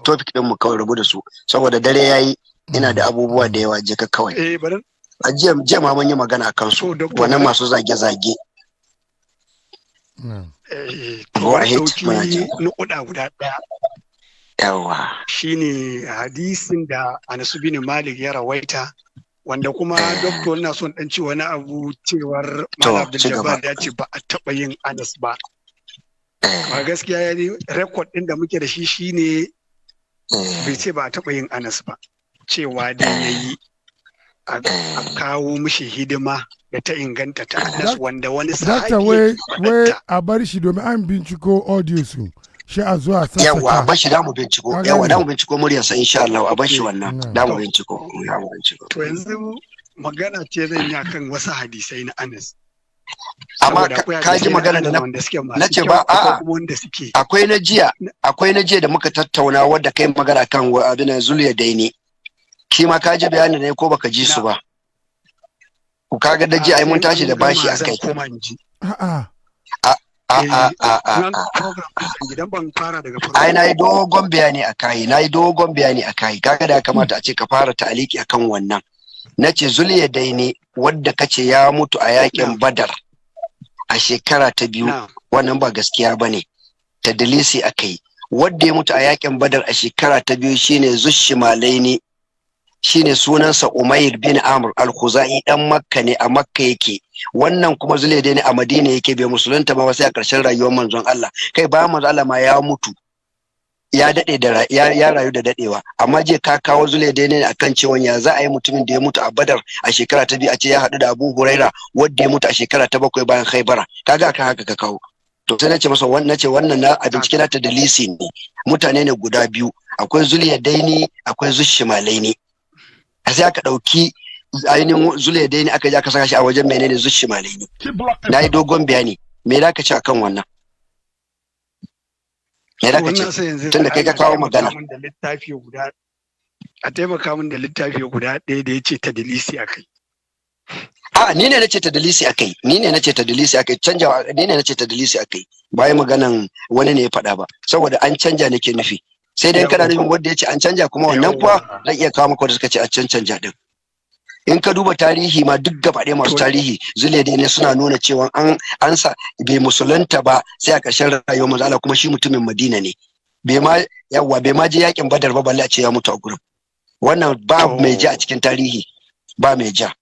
Topic din mu kawai, rabu da su, saboda dare yayi, ina da abubuwa da yawa. Je ka kawai. Eh, bari. A jiya ma mun yi magana akan su. To, doctor, wannan masu zage-zage. Na'am. Eh, to, Go ahead, ɗauki muna jin. nukuda guda ɗaya. Yawa. Shine hadisin da Anas bin Malik ya rawaita, wanda kuma, doctor, ina son dan ci wani abu cewar To, Malam Abdul ci gaba. Jabbar ya ce ba a taɓa yin Anas ba. Ba gaskiya ya ne, record ɗin da muke da shi shine bai ce ba a taɓa yin Anas ba. Cewa dai yayi a kawo mishi hidima da ta inganta ta Anas, wanda wani Dakta, sahabi wai yake wai faɗarta. a bar shi domin an binciko audio su shi a zuwa Yawa, a sassaka. bashi, da mu binciko. Ka Yawa, gane? da mu binciko muryarsa insha Allah. A bashi wannan. Da mu binciko, da mu binciko. To, yanzu magana ce zan yi akan wasu hadisai na Anas. Amma Saboda akwai ka ji hadisai na magana da Anas na wanda suke masu na ce kyau, ba, akwai a'a. kuma wanda suke Akwai na jiya da muka tattauna, wadda kai magana kan abin nan Zuliya Daini. Shi ma ka ji bayanin ne ko baka ji su ba? Ku kaga da jiya ai mun tashi da bashi a akai. Koma in ji. A'a. A a a a Nan a program ɗin zan ji, dan ban fara daga farko. Ai nayi dogon bayani a kai, nayi dogon bayani a kai. Kaga da ya kamata a ce ka fara ta'aliki akan wannan. Nace Zuliya Daini wadda kace ya mutu a yakin Badar a shekara ta 2, wannan ba gaskiya bane, tadlisi akai. Wadda ya mutu a yakin Badar a shekara ta 2 shine Zushimalaini, shine sunansa Umair bin Amr al-Khuzai, dan Makka ne, a Makka yake. Wannan kuma Zulaidaini a Madina yake, bai musulunta ba sai a ƙarshen rayuwar manzon Allah. Kai, bayan manzon Allah ma ya mutu, ya dade da ya rayu da dadewa. Amma je ka kawo Zulaidaini ne akan cewa ya za a yi mutumin da ya mutu a Badar a shekara ta 2 a ce ya haɗu da Abu Huraira wadda ya mutu a shekara ta 7 bayan Khaibara? Kaga akan haka ka kawo. To, sai nace masa wannan, nace wannan na a bincike na tadlisi ne. Mutane ne guda biyu, akwai Zuliyadaini, akwai Zushimalaini. A sai aka ɗauki ainihin Zuliyadaini aka je aka saka shi a wajen menene, Zushimalaini. Na yi dogon bayani. Me za ka ci akan wannan? Me za ka Wannan ce? sai yanzu Tunda kai ka Allah kawo taimaka magana. min da littafi guda, a taimaka min da littafi guda ɗaya da ya ce tadlisi a kai. A, ni ne nace tadlisi akai, ni ne nace tadlisi akai. Canja, ni ne nace tadlisi akai, bayan maganan wani ne ya faɗa ba, saboda an canja nake nufi. Sai dai kana nufin wanda ya ce an canja kuma, wannan kuwa zan iya kawo maka wanda suka ce a can canja din. In ka duba tarihi ma duk gaba ɗaya, masu tarihi Zulede ne suna nuna cewa an sa bai musulunta ba sai a ƙarshen rayuwar manzo Allah, kuma shi mutumin Madina ne. Bai ma, yawa, bai ma je yakin Badar ba, balle a ce ya mutu a gurin. Wannan ba mai ja a cikin tarihi, ba mai ja.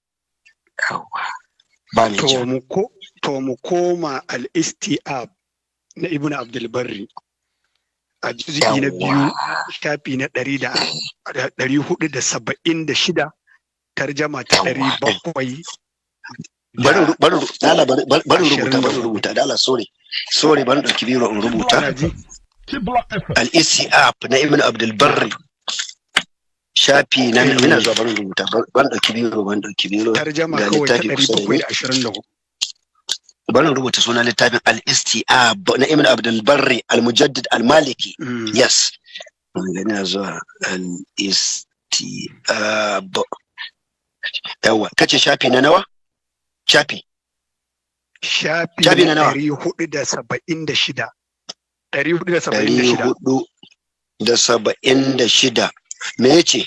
Yawa, ba mai ja. To mu koma al-Isti'ab na Ibn Abdul Barri a juz'i na 2, shafi na 476, tarjama ta 700 Bari bari dala, bari bari rubuta, bari rubuta dala. Sorry, sorry, bari dauki biro in rubuta. Al-Isti'ab na Ibn Abdul Barri, shafi na, ina zuwa, bari rubuta, ban dauki biro, ban dauki biro. Tarjama Ga kawai ta littafi ɗari kusa da bakwai ni. da ashirin da hudu. Bari rubuta sunan littafin: Al-Isti'ab na Ibn Abdul Barri al-Mujaddid al-Maliki. Yes, ina zuwa. Al-Isti'ab, yawa. Kace shafi na nawa? Shafi Shafi Shafi na na nawa? 476, 476. 476. Me yace?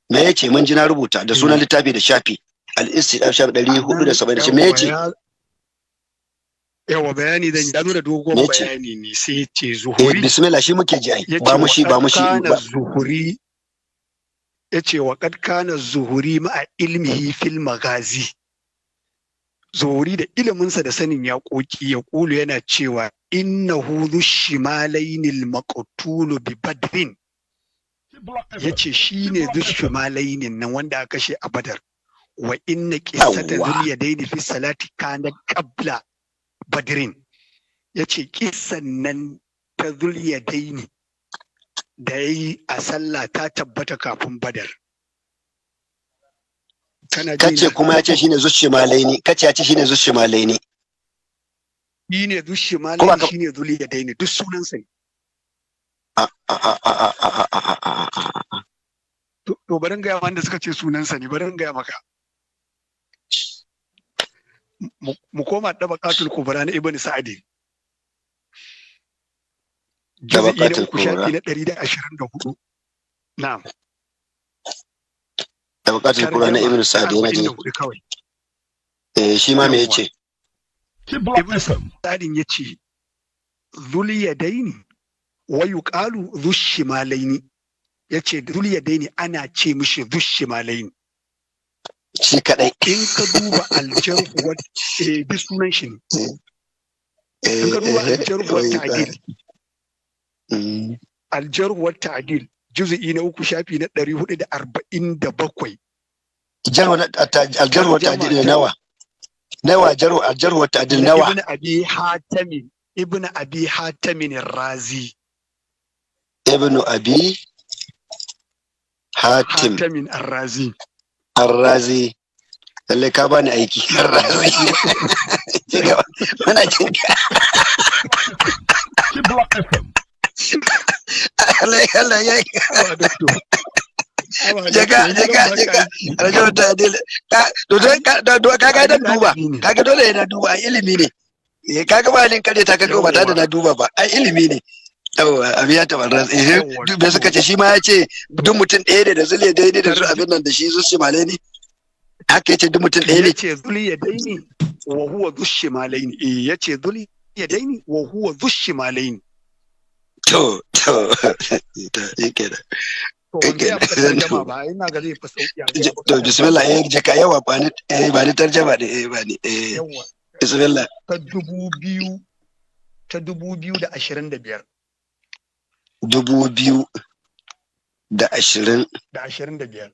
Me yace? Mun ji, na rubuta da sunan littafi da shafi. Al-Isti'ab, shafi 476. Me yace? Yawa, bayani zan ya nuna dogon Me yace? bayani ne, sai ya ce Eh, Zuhuri bismillah, shi muke ji ai. ya Ba ce mu shi, ba mu shi. kana Zuhuri, ya ce wa qad kana Zuhuri ma'a ilmihi fil magazi. Zuhuri da iliminsa da sanin yaƙoƙi, ya ƙulu, yana cewa innahu dhushimalaini al-maqtulu bi Badrin. Yace shine dhushimalaini nan wanda aka kashe a Badar. Wa inna qissata Yawwa. Dhul yadaini fi salati kana qabla Badrin. Yace kissan nan ta Dhul yadaini da yayi a sallah ta tabbata kafin Badar. Kana ji Kace na? kuma ya ce shine Zushimalaini. Kace ya ce shine Zushimalaini. Shine Ko ba Dhushimalaini, shine Dhul yadaini, duk sunansa ne. A a a a a a a a a a a. To, bari in gaya wanda suka ce sunansa ne, bari in gaya maka. Mu koma Dabaqatul Kubra na Ibn Sa'di. Juz'i na Tabaqatul 3, shafi Kubra. na 124. Na'am. Tabaqatul Kubra na Tarjama Ibn ta Sa'ad yana ji. 44 kawai. Eh, shi ma me Yawwa. yace? Kibla Ibn FM. Sa'adin ya ce zuliyadaini wa yuqalu dhushimalaini, yace zuliyadaini ana ce mishi dhushimalaini. Shi kadai. In ka duba aljarhu wa bi sunan shi ne. In ka duba aljarhu wa ta'dil, aljarhu wa ta'dil juz'i na 3, shafi na 447. Aljarhu wa Tarjama ta'dil ta nawa? Nawa jarhu aljarhu wa ta'dil na nawa? Ibn Abi Hatim, Ibn Abi Hatim Razi. Ibn Abi Hatim Hatim Ar-Razi. Ar-Razi. Lalle ka bani aiki. Ar-Razi. Ci gaba. Muna jin ka. Kibla FM. Allah Allah ya Awa doctor. Awa jaka doctor, yanzu jaka zan baka jaka aiki. aljarhu wa ta'dil. Ka to dan ka to ka ga Ai dan duba. ɗalibi ne. Kaga dole yana duba, ai ilimi ne. Eh, kaga ba ni kare ta kaga ba ta da Yawwa. na duba ba. Ai ilimi ne. Yawwa, abi ya taɓa ras. Eh, Yawwa duk me suka to. ce shi ma ya ce duk mutum ɗaya ne da zule daidai da su Tarj abin nan da shi su male ne. Haka yace duk mutum ɗaya ne. Yace zuliyadaini wa huwa dhushimalaini. Eh, yace zuliyadaini wa huwa dhushimalaini. To to yake da To ban yake gaya maka da tarjama ba, ina ga zai fi sauki a gaya maka To bismillah, tarjama. eh, jaka yawa ba ni, eh, ba ni tarjama da, eh, ba ni, eh, Yawwa. bismillah. Ta 2000, ta 2025. 2025. Da 25. Da Da biyar.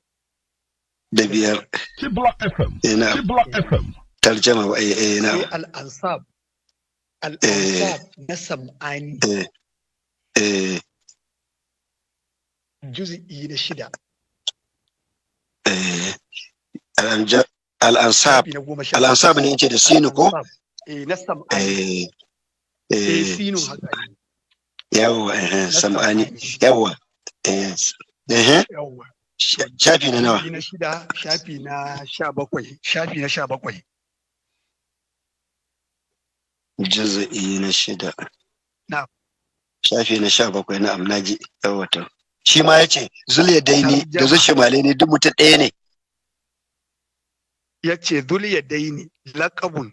biyar. Kibla FM. Eh, na Kibla Eh. FM. tarjama ba, eh, eh, na Sai al-ansab. eh Al-ansab na Sam'ani, eh eh juz'i na 6, eh al-ansab. Shafi na 18. Al-ansab ne yace da sinu ko? Al-ansab, eh, na Sam'ani. Eh. Eh, Eh. sinun haka ne. Yawa, eh, Na Sam'ani. Sam'ani. Yawa, eh eh. Yawwa. Shafi na nawa? Juz'i na 6, shafi na 17, shafi na 17. Juz'i na 6. Na. Shafi na 17, na'am, naji. Yawa, to shi ma yace zuliyadaini da Tarjama. zushimale ne duk mutum ɗaya ne. Yace zuliyadaini laqabun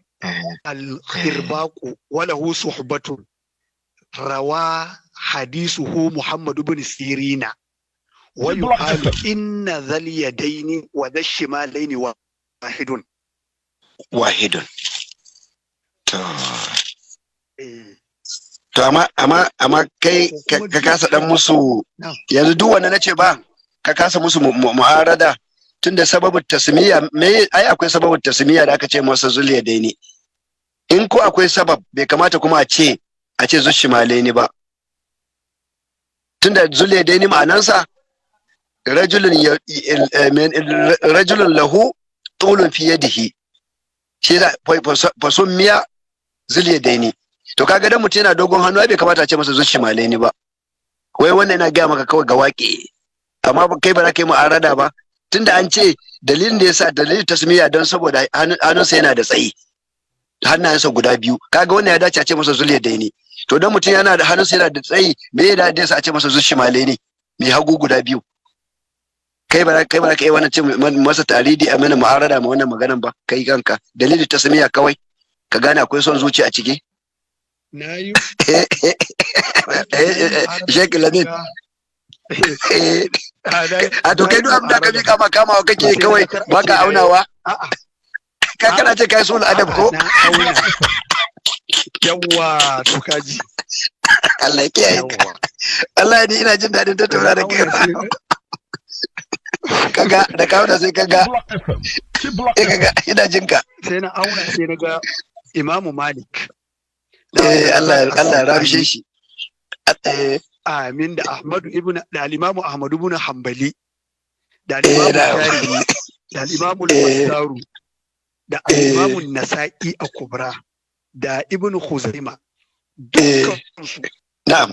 al-khirbaqu wa lahu suhbatun rawa hadisuhu Muhammad ibn Sirina wa Kibla yuqalu FM. inna dhal yadaini wa dhal shimalaini wahidun. Wahidun. To Eh, to amma kai to ka kuma ka kasa dan dukkan musu na yanzu duk wanda nace ba ka kasa musu mu'arada, tunda sababin tasmiya me, ai akwai sababin tasmiya da aka ce masa zuliyadaini. In ko akwai sabab, bai kamata kuma a ce zushimalaini ba, tunda zuliyadaini ma'anansa rajulun rajulun lahu tulun fi yadihi, shi yasa fasummiya zuliyadaini. To kaga dan mutum yana dogon hannu, ai bai kamata a ce masa zushimalaini ba. Wai wannan yana gaya maka kawai ga waƙe, amma kai ba za ka yi mu'arada ba, tunda an ce dalilin da yasa dalilin tasmiya don saboda hannunsa yana da tsayi, hannayensa guda biyu. Kaga wannan ya dace a ce masa zuliyadaini. To dan mutum yana da hannunsa yana da tsayi, me ya dace a ce masa zushimalaini, mai hagu guda biyu? Kai ba za ka yi wannan ce masa taridi a mana mu'arada ma wannan maganan ba, kai kanka dalilin tasmiya kawai ka gane akwai son zuciya a ciki. Na yi Sheikh Lamin. ga Eh, a na yi a to na kai yi duk abin da ka mu'arada miƙa ma kamawa to kake sai na kawai ga kar a baka ce na yi aunawa. A'a. Ka kana A'a. ce kai sul adab A'a, ko? na auna. Yawwa, to kaji. Allah ya kiyaye ka. Yawwa. Allah ni ina jin daɗin To tattauna na da kai. auna sai Kaga da kawo da sai kaga Kibla FM. Kibla eh FM. kaga ina jin ka. Sai na auna sai na ga Imamu Malik da Eh, Allah Abdulrazak Allah ya ramshe As-Sam'ani shi. Eh. Amin, da Ahmadu ibn da al-Imamu Ahmadu ibn Hanbali da Eh, al-Imamu na Darimi da al-Imamu eh al-Bazzaru da eh al-Imamu Nasa'i a Kubra da Ibn Khuzaima, eh dukkan su na'am,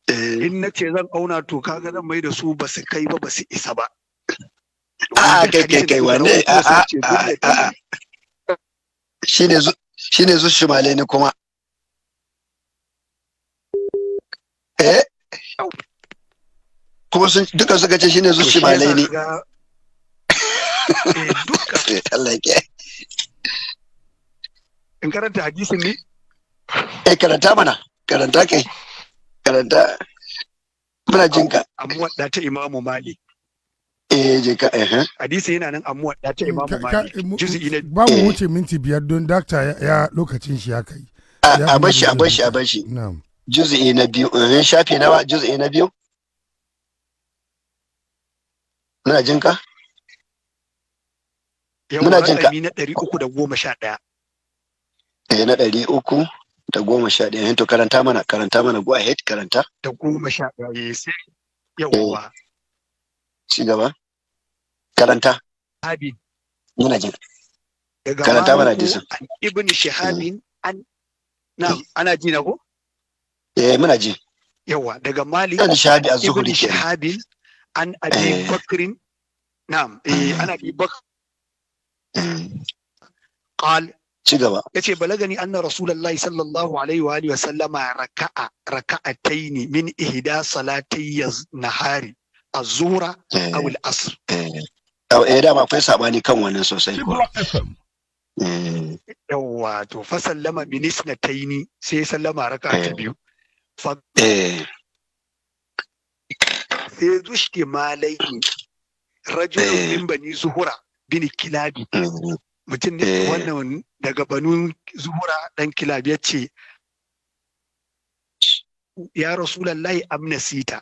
eh. In nace zan auna, to kaga zan mai da su ba su kai ba, ba su isa ba, domin A duk kai kai hadisin da kai suka wane rawaito a sun a ce a a zuliyadaini. Shine zushimale ne kuma, eh. Kuma sun duka suka ce shine To shi zuci yasa malai ne. kaga duka Allah ya kiyaye. In karanta hadisin ne? Eh, karanta mana, karanta kai, karanta, muna jinka. A Muwadda ta Imamu Malik. Eh, je ka, eh. Hadisi yana nan a Muwadda ta Imamu Malik, juz'i na Ba mu Eh. wuce minti 5 don dakta ya lokacin shi ya kai. A a bar shi, a bar shi, a bar shi. Na'am. Juz'i na biyu, eh, shafi nawa juz'i na biyu? Muna jinka. Yawa, Muna jin ka. rakami na 311. Eh, na 311. To, karanta mana, karanta mana, go ahead, karanta. Da 11, sai yawa. Ci gaba, karanta. Habib Muna jin. Daga Karanta mana Maliku hadisin. an Ibn Shihabin an, na'am, ana ji na ko? Eh, muna ji. Yawa, daga Malik Ibn Shahabi Ibn az-Zuhri kenan. Shihabin an Abi Bakrin, na'am, eh, an Abi Bakr qal Ci gaba. Yace balagani anna Rasulullahi sallallahu alaihi wa alihi wa sallama raka'a raka'ataini min ihda salatayyi nahari, az-zuhra aw al-asr. Eh, dama akwai sabani kan wannan sosai kuwa. Yawa, to fa sallama min isnataini, sai sallama raka'a ta biyu, fa sai zushti malaini rajulun min bani Zuhura bin Kilabi, mutum ne wannan daga Banu Zuhura dan Kilab, ya ce ya Rasulallahi, amnasita,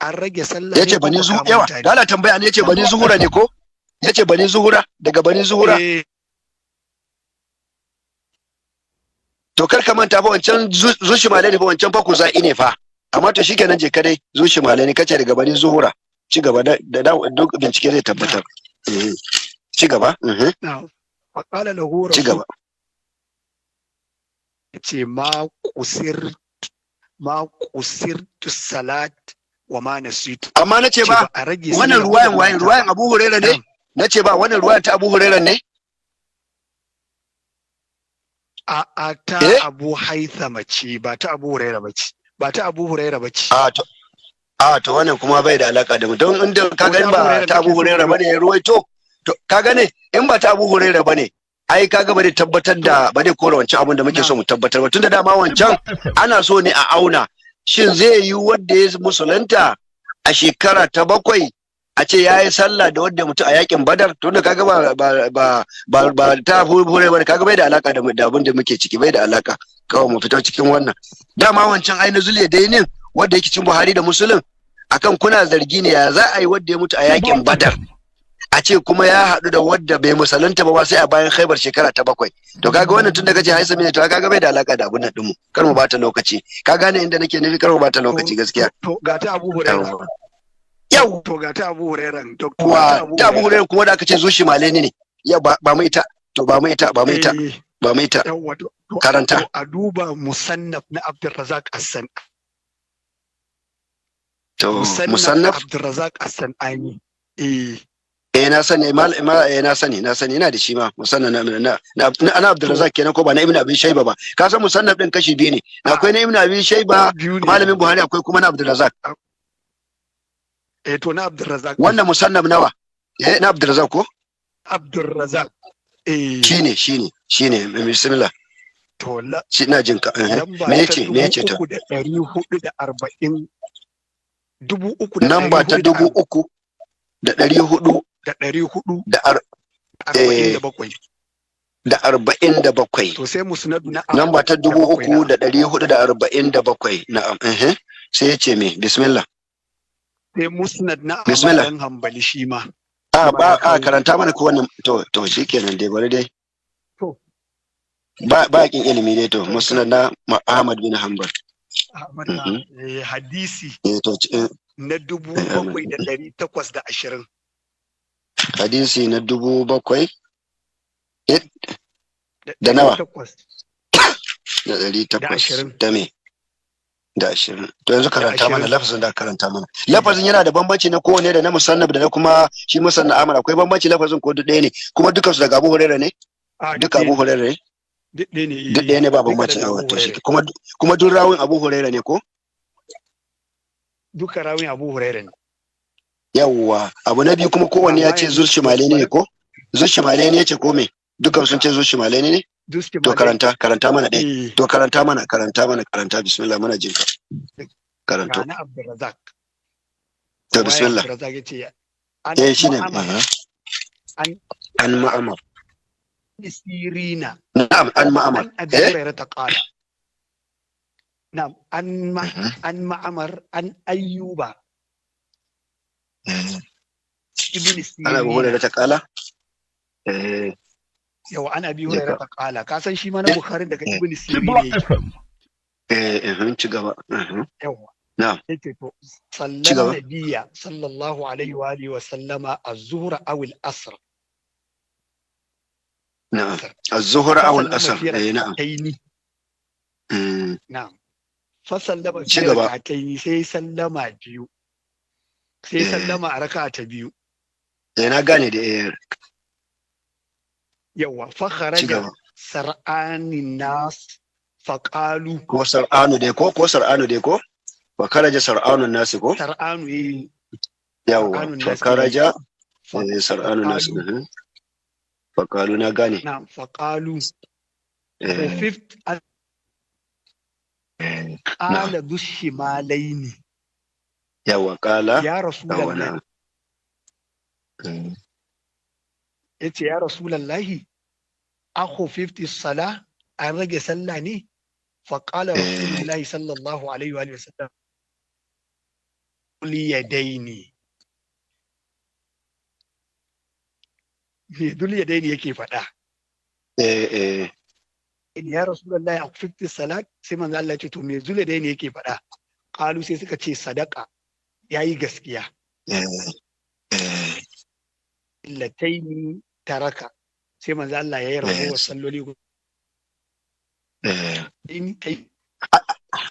an rage sallah Yace ne ko bani ka Zuhura, yawa. manta ne? Da Allah tambaya ne, yace bani Zuhura ne ko? Yace bani Zuhura, daga bani Zuhura. Eh. To, kar ka manta fa, wancan zushi malai ne fa, wancan fa kuza'i ne fa. Amma to shikenan, je kadai zushi malai ne kace daga bani Zuhura. Ci gaba da duk bincike zai tabbatar. Ci gaba. Na fa qala lahu Ci rasul gaba. Ce ma qusirtu salat wa ma nasitu. Amma nace Ce ba ba a rage wannan sallah ko ruwayan ba waye? manta. Ruwayan Abu Hurairah ne? Na'am. Nace ba wannan ruwayan ta Abu Hurairah ne? A ta Eh? Abu Haithama ce, ba ta Abu Huraira ba ce, ba ta Abu Huraira ba ce. A to wannan kuma bai da alaka da mu, don inda ka Ko gani ta Abu ba Hurairah ta Abu kake so Hurairah ka bane ya ruwaito. To, ka gane, in ba ta Abu Hurairah bane, ai kaga ba zai tabbatar da ba zai kore wancan abin da muke so mu tabbatar ba, tunda dama wancan ana so ne a auna shin zai yi wanda ya musulunta a shekara ta 7 a ce ya yi sallah da wanda mutu a yakin Badar. Tunda kaga ba ta Abu Hurairah bane, kaga bai da alaka da abin da muke ciki, bai da alaka. Kawai mu fito cikin wannan. Dama wancan ai na zuliya dainin wanda yake cin Buhari da Muslim, akan kuna zargi ne, ya za a yi wanda ya mutu a yakin Badar a ce kuma ya haɗu da wadda bai musulunta ba sai a bayan Khaibar shekara ta 7? To, kaga wannan tun da kace haisa ne, to kaga bai da alaka da abun nan dinmu. Kar mu bata lokaci, ka gane inda nake nufi? Kar mu bata lokaci gaskiya. To, ga ta Abu Huraira. Yau To, ga ta Abu Huraira, to ga wa ta Abu Hurairah kuma da aka ce zushi maleni ne ya ba mu ita. To, ba mu ita, ba mu ita, Eh, ba mu ita. Yawwa, to Karanta. To, a duba Musannaf na Abdurrazzaq As-San To, Musannaf Musannaf. Abdurrazzaq As-Sanani, eh. Eh, na sani, mal ma, eh, na sani, na sani, ina da shi ma, Musannaf na ana Abdurrazzaq kenan ko ba na Ibn Abi Shayba ba? Ka san Musannaf din kashi biyu ne, akwai na Ibn Abi Shayba, Biyu ne. malamin Buhari, akwai kuma na Abdurrazzaq. Eh, to na Abdurrazzaq. Wannan Musannaf nawa? Eh, na Abdurrazzaq ko? Abdurrazzaq, eh. Shine, bismillah. To, la Shi ina jin ka, eh. Lamba Me ta yace? Me yace? Ta 3440, 34 namba ta 3400 da 400 da 47. Da 47. To, sai Musnad na Namba ta da dubu bakwai, uku na'am. da ɗari hudu da arba'in da bakwai, na'am, eh. Sai yace me? Bismillah. Sai Musnad na Ahmad Bismillah. dan Hanbali shi ma. A Shi ma ba ya a kawo. karanta mana ko wannan. To, shikenan dai, bari dai. To. Ba kin ilimi dai. To, Musnad na Ahmad bin Hanbal. Ahmad eh, hadisi Eh, to, na dubu Eh, Ahmad. 7820. Hadisi na 7000 da nawa? 800. Da ɗari Da takwas 20. Da me? Da 20. To, yanzu karanta mana 20. lafazin da karanta mana. Lafazin yana da bambanci na kowanne, da na Musannaf da na kuma shi Musannaf Ahmad, akwai bambanci lafazin ko duk ɗaya ne? Kuma dukansu daga Abu Hurairah ne? A Duka Abu Hurairah ne? Duk ɗaya ne. Duk ɗaya ne, ba Duka bambanci. daga Yawa, Abu to shi Hurairah. kuma duk rawin Abu Hurairah ne ko? Duka rawin Abu Hurairah ne. Yawwa, abu na biyu kuma kowanne ya Amma ce yanzu Zulshimaleni ne ko? Zulshimaleni ya ce ko me? Dukan sun ce Zulshimaleni ne? Duske To karanta, karanta mana ɗaya. eh To karanta mana, karanta mana, karanta, bismillah, muna jin ka. Karanto. Kana Abdurrazzaq. To Waye bismillah. Abdurrazzaq yace an Eh, shine. Ma'amar An Ma'amar. Sirina Na'am, an Ma'amar. an Abi Eh? Hurairah qala. Na'am, an ma an Ma'amar an Ayyuba ibn Ana Abu Sirina. Hurairah ta kala? Eh, Yau an Abi je Hurairah ka. qala. Ka san shi ma na Eh, Bukhari daga eh, Ibn Sirina yake. Eh, eh, ci gaba. Yawa. Na'am. Yake to Ci sallan gaba. nabiyya sallallahu alaihi wa alihi wa sallama az-zuhra aw al-asr. Na'am. Az-zuhra aw Fasallama al-asr. fi Eh, na'am. rak'ataini. Na'am. Fasallama Ci fi gaba. rak'ataini, sai sallama biyu. Sai Eh. sallama a raka'a ta biyu. Eh, na gane da eh, Yawa, fa ci kharaja gaba. sar'anin nas faqalu. Ko sar'anu dai ko, ko sar'anu dai ko? Wa kharaja sar'anun nasi ko? Sar'anu, eh. Yawwa, Sar'anun fa nas, eh. kharaja eh, sar'anun nasi. Faqalu. Faqalu, na gane. Na'am, faqalu Eh, fifth na'am. qala dushimalaini. Yawwa, kala. Ya Yawwa, rasulullahi. na'am. Yace ya rasulullahi, akhu 50 sala, an rage sallah ne? Faqala Eh. rasulullahi sallallahu alaihi wa alihi wasallam li yadaini. Me dul yadaini yake faɗa? Eh, eh, Ya rasulullahi, akhu 50 salat, sai manzo Allah ya ce to me dul yadaini yake faɗa? Qalu, sai suka ce sadaka, yayi gaskiya. Eh, eh, Illataini taraka, sai manzo Allah ya yi eh, ragowar salloli eh. in kai sai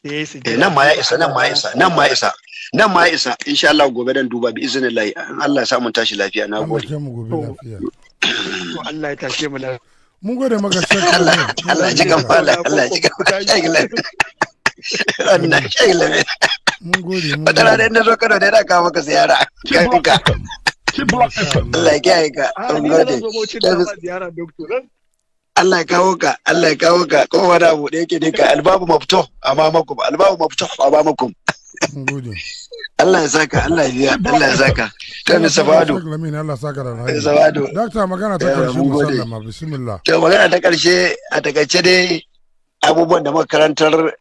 ya yi Eh, sujjada nan ma ya biyu isa, nan ma ya isa, nan ma ya isa, nan ma ya isa. Insha Allah gobe dan duba bi iznillahi. Allah ya sa mun tashi lafiya, na Allah gode. kai mu gobe to lafiya. To Allah ya tashe mu lafiya. Mun gode maka, Sheikh Allah Lamin. Mun Allah ya gode ji kan maka. fala, Ko Allah ya ko ji kan ku tashi. Sheikh Lamin. Wannan Sheikh Lamin. Mun gode, mun Wata rana gode. in na zo Kano dai na kawo maka ziyara. Kanka. Masha Allah Allah. ya kiyaye ka. A Mun ni ba gode. zan zo Bauchi na ma ziyara, doctor. Zan Allah ya kawo ka, Allah ya kawo ka. Ko wani abu da yake dai ka albabu maftuh amamakum, albabu maftuh amamakum. Mun gode. Allah ya saka, Allah ya biya, Allah ya saka. To Allah Mr. saka Fado, Sheikh Lamin, Allah saka da alheri. Mr. Fado. Dakta, magana ta Yawa, karshe mun mu gode. sallama, bismillah. To magana ta karshe a takaice dai abubuwan da muka karantar